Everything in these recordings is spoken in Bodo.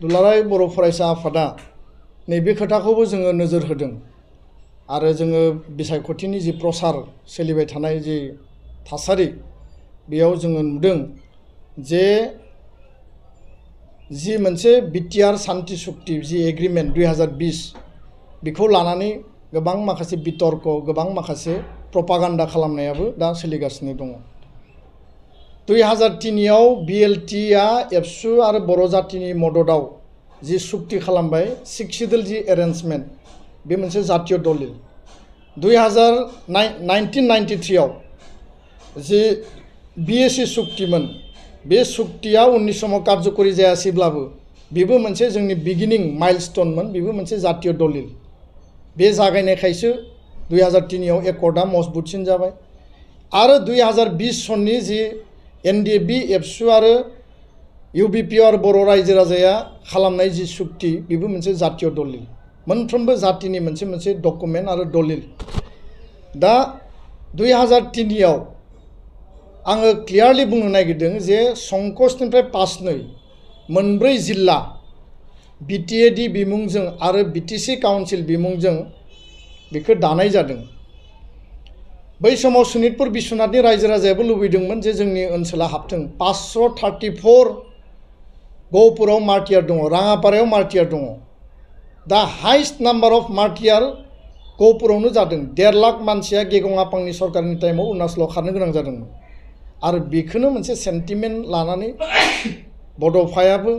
दुलाराय बर' फरायसा आफादा नैबे खोथाखौबो जोङो नोजोर होदों आरो जोङो बिसायख'थिनि जि प्रसार सोलिबाय थानाय जि थासारि बेयाव जोङो नुदों जे जि मोनसे बिटिआर शान्ति चुक्ति जि एग्रिमेन्ट 2020 बेखौ लानानै गोबां माखासे बितर्क गोबां माखासे प्रपागान्डा खालामनायाबो दा सोलिगासिनो दङ 2003 आव बिएलटिआ एबसु आरो बर' जातिनि मददाव जि चुक्ति खालामबाय 6 सिडुल जि एरेन्जमेन्ट बे मोनसे जातीय दलिल 1993 आव जि बिएसि चुक्तिमोन बे चुक्तिया उननि समाव कार्यकरि जायासैब्लाबो बेबो मोनसे जोंनि बिगिनिं माइलस्टोनमोन बेबो मोनसे जातीय दलिल बे जागायनायखायसो 2003 आव एकर्डआ मजबुतसिन जाबाय आरो 2020 सननि जि एनडिएफबि एबसु आरो इउबिपि आरो बर' रायजो राजाया खालामनाय जि चुक्ति बेबो मोनसे जातीय दलिल मोनफ्रोमबो जातिनि मोनसे डकुमेन्ट आरो दलिल दा 2003 आव आङो क्लियारलि बुंनो नागिरदों जे संकसनिफ्राय पासनै मोनब्रै जिल्ला बिटिएडि बिमुंजों आरो बिटिसि काउन्सिल बिमुंजों बेखौ दानाय जादों बै समाव सनितपुर बिश्वनाथनि रायजो राजायाबो लुबैदोंमोन जे जोंनि ओनसोला हाबथों 534 गहपुराव मार्टियार दङ राङापारायाव मार्टियार दङ दा हाइस्ट नाम्बार अफ मार्टियार गहपुरावनो जादों 1.5 लाख मानसिया गेगं आपांनि सरकारनि टाइमाव अरुणाचलाव खारनो गोनां जादोंमोन आरो बेखौनो मोनसे सेन्टिमेन्ट लानानै बड'फायाबो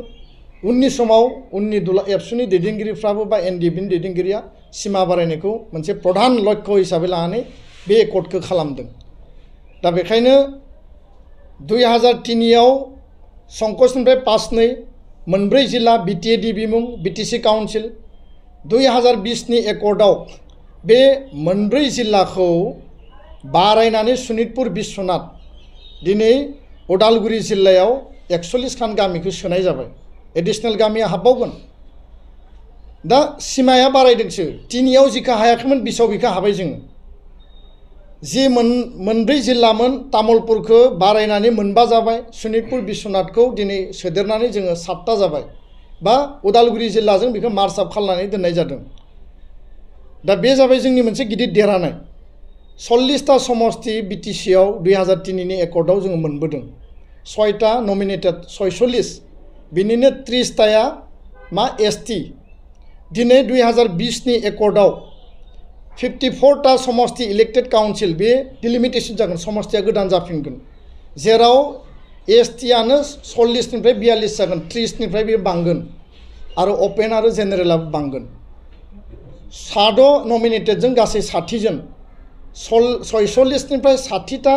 उननि समाव उननि एबसुनि दैदेनगिरिफ्राबो बा एनडिएफबिनि दैदेनगिरिया सिमा बारायनायखौ मोनसे प्रधान लक्ष्य हिसाबै लानानै बे एकर्डखौ खालामदों दा बेखायनो 2003 आव संकसनिफ्राय पासनै मोनब्रै जिल्ला बिटिएडि बिमुं बिटिसि काउन्सिल 2020 नि एकर्डआव बे मोनब्रै जिल्लाखौ बारायनानै सनितपुर बिश्वनाथ दिनै उदालगुरि जिल्लायाव 41 खान गामिखौ सोनाय जाबाय एडिशनेल गामिया हाबबावगोन दा सिमाया बारायदोंसो 3 आव जिखौ हायाखैमोन 20 आव बेखौ हाबाय जोङो जि मोनब्रै जिल्लामोन तामुलपुरखौ बारायनानै मोनबा जाबाय सनितपुर बिश्वनाथखौ दिनै सोदेरनानै जोङो 7टा जाबाय बा उदालगुरि जिल्लाजों बेखौ मार्च आप खालामनानै दोननाय जादों दा बे जाबाय जोंनि मोनसे गिदिर देरहानाय 40टा समस्ति बिटिसिआव 2003 नि एकर्डआव जोङो मोनबोदों 6टा नमिनेटेड 46 बिनिनो 30टाया मा एसटि दिनै 2020 नि एकर्डआव 54टा समस्ति इलेक्टेड काउन्सिल बे डिलिमिटेसन जागोन समस्तिया गोदान जाफिनगोन जेराव एसटिआनो 40 निफ्राय 42 जागोन 30 निफ्राय बे बांगोन आरो अपेन आरो जेनेरेलाबो बांगोन साद' नमिनेटेडजों गासै 60 जन 46 निफ्राय 60टा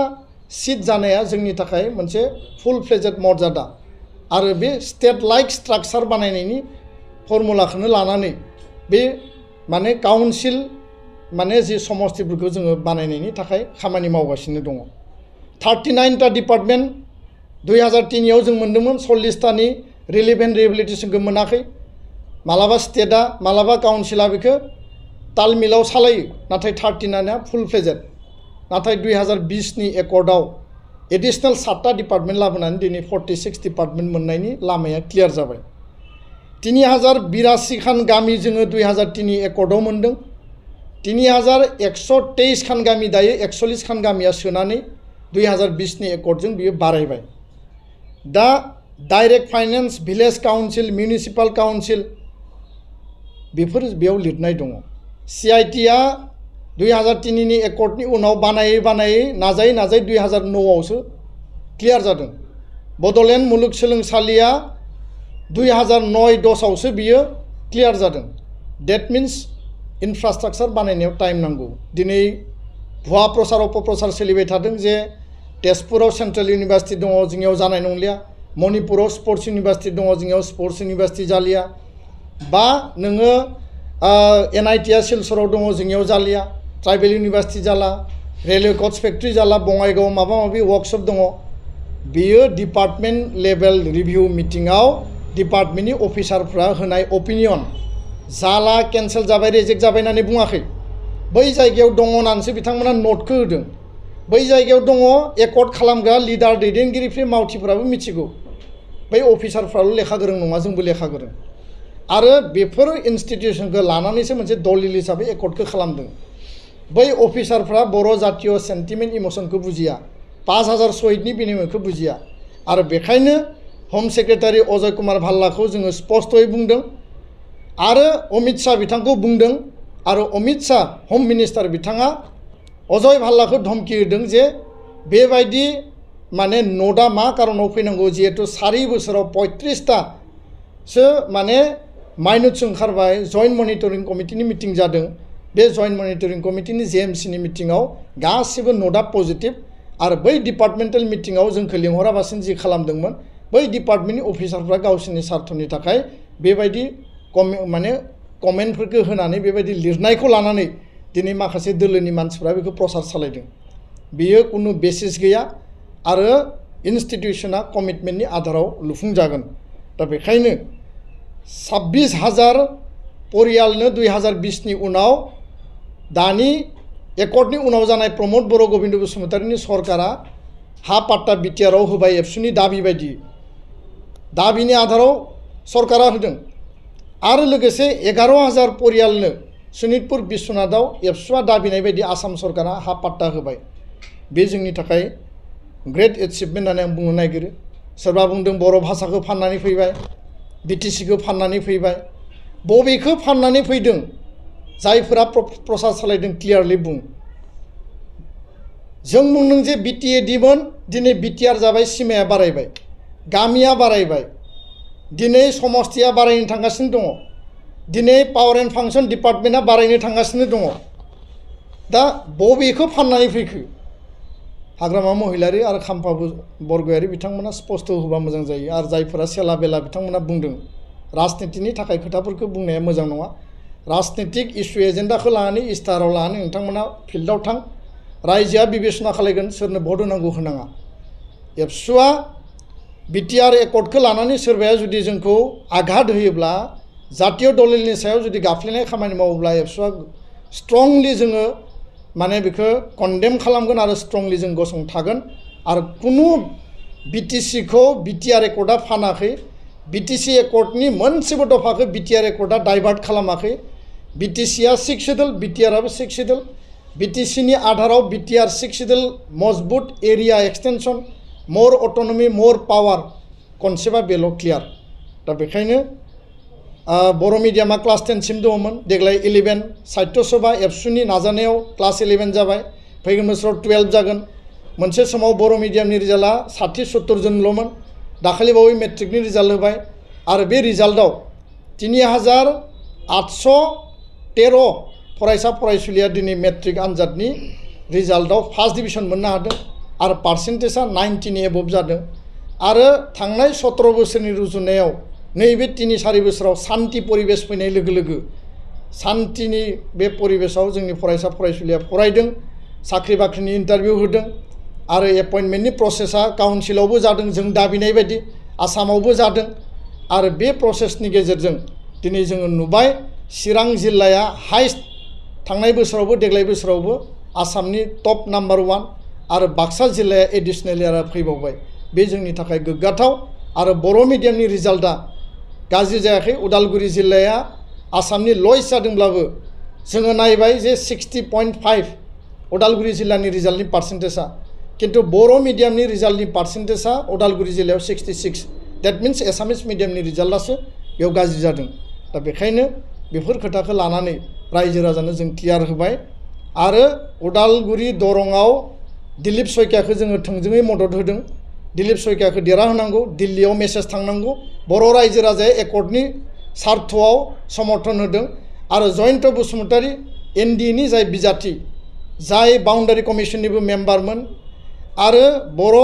सिट जानाया जोंनि थाखाय मोनसे फुल फ्लेजेड मर्यादा आरो बे स्टेट लाइक स्ट्राक्चार बानायनायनि फर्मुलाखौनो लानानै बे माने काउन्सिल माने जि समस्तिफोरखौ जोङो बानायनायनि थाखाय खामानि मावगासिनो दङ 39टा डिपार्टमेन्ट 2003 आव जों मोन्दोंमोन 40टानि रिलिभेन्ट रिहेबिलिटेसनखौ मोनाखै मालाबा स्टेटआ मालाबा काउन्सिला बेखौ तालमिलाव सालायो नाथाय 39आ फुल फ्लेजेड नाथाय 2020 नि एकर्डआव एडिशनेल 7टा डिपार्टमेन्ट लाबोनानै दिनै 46 डिपार्टमेन्ट मोननायनि लामाया क्लियार जाबाय 3082 खान गामि जोङो 2003 नि एकर्डआव मोन्दों 3123 खान गामि दायो 41 खान गामिया सोनानै 2020 नि एकर्डजों बियो बारायबाय दा direct finance village council municipal council बेफोर बेयाव लिरनाय दङ सिआइटिआ 2003 नि एकर्डनि उनाव बानायै नाजायै 2009 आवसो क्लियार जादों बड'लेण्ड मुलुगसोलोंसालिया 2009-10 आवसो बियो क्लियार जादों डेट मिन्स इनफ्रास्ट्राक्चार बानायनायाव टाइम नांगौ दिनै भुवा प्रचार अपप्रचार सोलिबाय थादों जे तेजपुराव सेन्ट्रेल इउनिभार्सिटि दङ जोंनियाव जानाय नंलिया मणिपुराव स्पर्ट्स इउनिभार्सिटि दङ जोंनियाव स्पर्ट्स इउनिभार्सिटि जालिया बा नोङो एनआइटिआ सिलचराव दङ जोंनियाव जालिया ट्राइबेल इउनिभार्सिटि जाला रेलवे कच फेक्ट्रि जाला बङाइगाव माबा माबि वर्कशप दङ बेयो डिपार्टमेन्ट लेभेल रिभिउ मिटिङाव डिपार्टमेन्टनि अफिसारफ्रा होनाय अपिनियन जाला केन्सेल जाबाय रिजेक्ट जाबाय होननानै बुङाखै बै जायगायाव दङ होननानैसो बिथांमोना नटखौ होदों बै जायगायाव दङ एकर्ड खालामग्रा लिडार दैदेनगिरिफोर मावथिफोराबो मिथिगौ बै अफिसारफ्राल' लेखा गोरों नङा जोंबो लेखा गोरों आरो बेफोर इनस्टिटिउसनखौ लानानैसो मोनसे दलिल हिसाबै एकर्डखौ खालामदों बै अफिसारफ्रा बर' जातीय सेन्टिमेन्ट इमसनखौ बुजिया 5000 शहीदनि बिनिमयखौ बुजिया आरो बेखायनो हम सेक्रेटारि अजय कुमार भाल्लाखौ जोङो स्पष्टयै बुंदों आरो अमित शाह बिथांखौ बुंदों आरो अमित शाह हम मिनिस्टार बिथाङा अजय भाल्लाखौ धमकी होदों जे बेबायदि माने नोटआ मा कारनाव फैनांगौ जिहेतु 4 बोसोराव 35टासो माने माइनट्स ओंखारबाय जइन्ट मनिटरिं कमिटिनि मिटिं जादों बे जइन्ट मनिटरिं कमिटिनि जेएमसिनि मिटिङाव गासिबो नोटआ पजिटिभ आरो बै डिपार्टमेन्टेल मिटिङाव जोंखौ लिंहराबासिनो जि खालामदोंमोन बै डिपार्टमेन्टनि अफिसारफ्रा गावसोरनि स्वार्थनि थाखाय बेबायदि माने कमेन्टफोरखौ होनानै बेबायदि लिरनायखौ लानानै दिनै माखासे दोलोनि मानसिफ्रा बेखौ प्रसार सालायदों बेयो कुनु बेसिस गैया आरो इनस्टिटिउसना कमिटमेन्टनि आधाराव लुफुंजागोन दा बेखायनो 26,000 परियालनो 2020 नि उनाव दानि एकर्डनि उनाव जानाय प्रमोद बर' गोविन्द बसुमतारीनि सरकारा हा पाट्टा बिटिआरआव होबाय एबसुनि दाबि बायदि दाबिनि आधाराव सरकारा होदों आरो लोगोसे 11,000 परियालनो सनितपुर बिश्वनाथआव एबसुआ दाबिनाय बायदि आसाम सरकारा हा पाट्टा होबाय बे जोंनि थाखाय ग्रेट एचिभमेन्ट होननानै आं बुंनो नागिरो सोरबा बुंदों बर' भाषाखौ फाननानै फैबाय बिटिसिखौ फाननानै फैबाय बबेखौ फाननानै फैदों जायफोरा प्रसार सालायदों क्लियारलि बुं जों बुंदों जे बिटिएडिमोन दिनै बिटिआर जाबाय सीमाया बारायबाय गामिया बारायबाय दिनै समस्तिया बारायनो थांगासिनो दङ दिनै पावर एन्ड फांसन डिपार्टमेन्टआ बारायनो थांगासिनो दङ दा बबेखौ फाननानै फैखो हाग्रामा महिलारि आरो खाम्फा बरगयारि बिथांमोना स्पष्ट होबा मोजां जायो आरो जायफोरा सेला बेला बिथांमोना बुंदों राजनितिनि थाखाय खोथाफोरखौ बुंनाया मोजां नङा राजनितिक इस्यु एजेन्डाखौ लानानै इस्ताहाराव लानानै नोंथांमोना फिल्डआव थां रायजोआ बिबेसना खालायगोन सोरनो भट होनांगौ होनाङा एबसुआ बिटिआर एकर्डखौ लानानै सोरबाया जुदि जोंखौ आघात होयोब्ला जातीय दलिलनि सायाव जुदि गाफ्लेनाय खामानि मावोब्ला एबसुआ स्ट्रंलि जोङो माने बेखौ कन्डेम खालामगोन आरो स्ट्रंलि जों गसंथागोन आरो कुनु बिटिसिखौ बिटिआर एकर्डआ फानाखै बिटिसि एकर्डनि मोनसेबो दफाखौ बिटिआर एकर्डआ डाइभार्ट खालामाखै बिटिसिआ 6 सिडुल बिटिआरआबो 6 सिडुल बिटिसिनि आधाराव बिटिआर 6 सिडुल मजबुत एरिया एक्सटेनसन मोर अटनमी मोर पावार कनसेप्टआ बेल' क्लियार दा बेखायनो बर' मिडियामा क्लास 10 सिम दङमोन देग्लाय 11 साहित्य सभा एबसुनि नाजानायाव क्लास 11 जाबाय फैगोन बोसोराव 12 जागोन मोनसे समाव बर' मिडियामनि रिजाल्टआ 60-70 जनल'मोन दाखालि बावै मेट्रिकनि रिजाल्ट होबाय आरो बे रिजाल्टआव 3813 फरायसा फरायसुलिया दिनै मेट्रिक आनजादनि रिजाल्टआव फार्स्ट डिभिजन मोननो हादों आरो पार्सेन्टेजआ 90 नि एबभ जादों आरो थांनाय 17 बोसोरनि रुजुनायाव नैबे 3-4 बोसोराव शान्ति परिबेश फैनाय लोगो लोगो शान्तिनि बे परिबेशआव जोंनि फरायसा फरायसुलिया फरायदों साख्रि बाख्रिनि इन्टारभिउ होदों आरो एपइन्टमेन्टनि प्रसेसआ काउन्सिलावबो जादों जों दाबिनाय बायदि आसामावबो जादों आरो बे प्रसेसनि गेजेरजों दिनै जोङो नुबाय चिरां जिल्लाया हाइस्ट थांनाय बोसोरावबो देग्लाय बोसोरावबो आसामनि टप नाम्बार 1 आरो बाक्सा जिल्लाया एडिशनेलि आरो फैबावबाय बे जोंनि थाखाय गोग्गाथाव आरो बर' मिडियामनि रिजाल्टआ गाज्रि जायाखै उदालगुरि जिल्लाया आसामनि लयेस्ट जादोंब्लाबो जोङो नायबाय जे 60.5 उदालगुरि जिल्लानि रिजाल्टनि पार्सेन्टेजआ किन्तु बर' मिडियामनि रिजाल्टनि पार्सेन्टेजआ उदालगुरि जिल्लायाव 66 देट मिन्स एसामिस मिडियामनि रिजाल्टआसो बेयाव गाज्रि जादों दा बेखायनो बेफोर खोथाखौ लानानै रायजो राजानो जों क्लियार होबाय आरो उदालगुरि दरंआव दिलीप सयकियाखौ जोङो थोंजोङै मदद होदों दिलीप सयकियाखौ देरहाहोनांगौ दिल्लीयाव मेसेज थांनांगौ बर' रायजो राजाया एकर्डनि सार्थआव समर्थन होदों आरो जयन्त बसुमतारी एनडिएनि जाय बिजाथि जाय बाउन्डारि कमिसननिबो मेम्बारमोन आरो बर'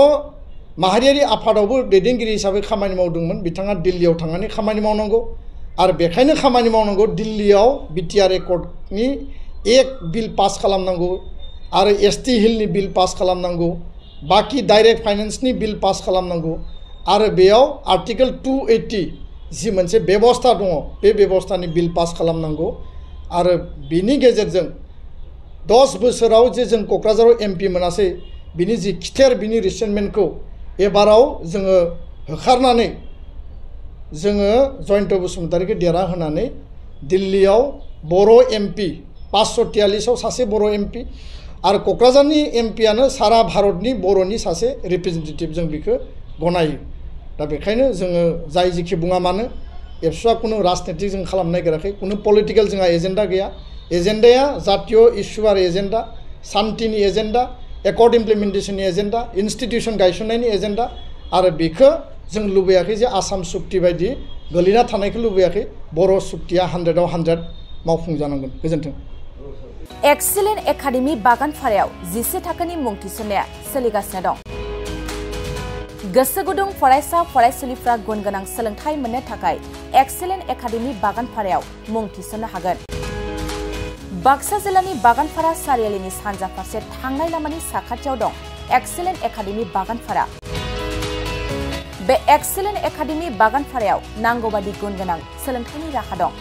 माहारियारि आफादावबो दैदेनगिरि हिसाबै खामानि मावदोंमोन बिथाङा दिल्लीयाव थांनानै खामानि मावनांगौ आरो बेखायनो खामानि मावनांगौ दिल्लीयाव बिटिआर एकर्डनि एक बिल पास खालामनांगौ आरो एसटि हिलनि बिल पास खालामनांगौ बाकी डाइरेक्ट फाइनेन्सनि बिल पास खालामनांगौ आरो बेयाव आर्टिकल 280 जि मोनसे बेबस्था दङ बे बेबस्थानि बिल पास खालामनांगौ आरो बिनि गेजेरजों 10 बोसोराव जे जों क'क्राझाराव एमपि मोनासै बिनि जि खिथेर बिनि रिसेन्टमेन्टखौ एबाराव जोङो होखारनानै जोङो जयन्त बसुमतारीखौ देरहाहोनानै दिल्लीयाव बर' एमपि 543 सासे बर' एमपि आरो क'क्राझारनि एमपियानो सारा भारतनि बर'नि सासे रिप्रेजेन्टेटिभ जों बेखौ गनायो दा बेखायनो जोङो जाय जिखि बुङा मानो एबसुआ कुनु राजनीतिक जों खालामनो नागिराखै कुनु पलिटिकेल जोंहा एजेन्डा गैया एजेन्डाया जातीय इस्यु आरो एजेन्डा शान्तिनि एजेन्डा एकर्ड इमप्लिमेन्टेशननि एजेन्डा इन्स्टिटिउसन गायसननायनि एजेन्डा आरो बेखौ जों लुबैयाखै जे आसाम सुक्ति बायदि गोलैना थानायखौ लुबैयाखै बर' सुक्तिया 100आव 100 मावफुंजानांगोन गोजोन्थों एक्सिलेन्ट एकाडेमि बागानपारायाव 11 थाखोनि मुं थिसननाया सोलिगासिनो दं गोसो गुदुं फरायसा फरायसुलिफ्रा गुन गोनां सोलोंथाइ मोननो थाखाय एक्सिलेन्ट एकाडेमि बागानपारायाव मुं थिसननो हागोन बाक्सा जिल्लानि बागानपारा सारियालिनि सानजा फारसे थांनाय लामानि साखाथियाव दं एक्सिलेन्ट एकाडेमि बागानपारा बे एक्सिलेन्ट एकाडेमि बागानपारायाव नांगौबादि गुन गोनां सोलोंथाइनि राहा दं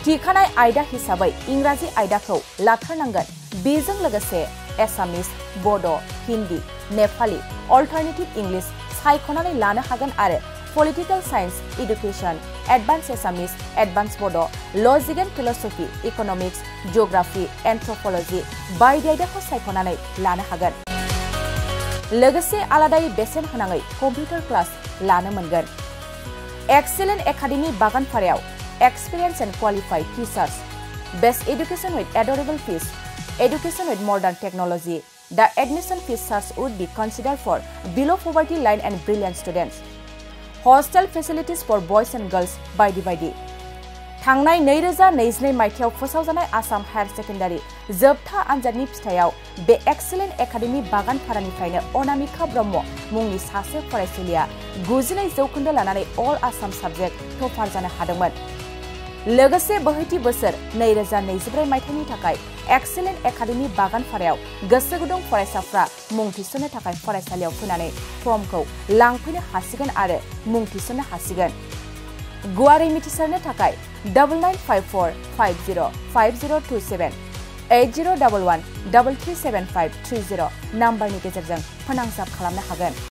थिखानाय आयदा हिसाबै इंराजि आयदाखौ लाथारनांगोन बेजों लोगोसे एसामिस बड' हिन्दी नेपाली अल्टारनेटिभ इंलिश सायख'नानै लानो हागोन आरो पलिटिकल साइन्स एडुकेशन एडभान्स एसामिस एडभान्स बड' लजिक एन्ड फिलसफि इकनमिक्स जिअग्राफि एन्थ्रपलजि बायदि आयदाखौ सायख'नानै लानो हागोन लोगोसे आलादायै बेसेन होनाङै कम्पिउटार क्लास लानो मोनगोन एक्सिलेन्ट एकाडेमि बागानपारायाव experience and qualified teachers best education with adorable fees education with modern technology. The admission fees charge would be considered for below poverty line and brilliant students. Hostel facilities for boys and girls by the थांनाय 2022 मायथाइयाव फोसावजानाय आसाम हायर सेकेन्डारि जोबथा आनजादनि फिथायाव बे एक्सिलेन्ट एकाडेमि बागानपारानिफ्रायनो अनामिका ब्रह्म मुंनि सासे फरायसुलिया 92 जौखोन्दो लानानै अल आसाम साबजेक्ट टपार जानो हादोंमोन लोगोसे बोहैथि बोसोर 2024 मायथाइनि थाखाय एक्सिलेन्ट एकाडेमि बागानपारायाव गोसो गुदुं फरायसाफ्रा मुं थिसननो थाखाय फरायसालियाव फैनानै फर्मखौ लांफैनो हासिगोन आरो मुं थिसननो हासिगोन गुवारै मिथिसारनो थाखाय 9954505027 8011337530 नाम्बारनि गेजेरजों फोनांजाब खालामनो हागोन।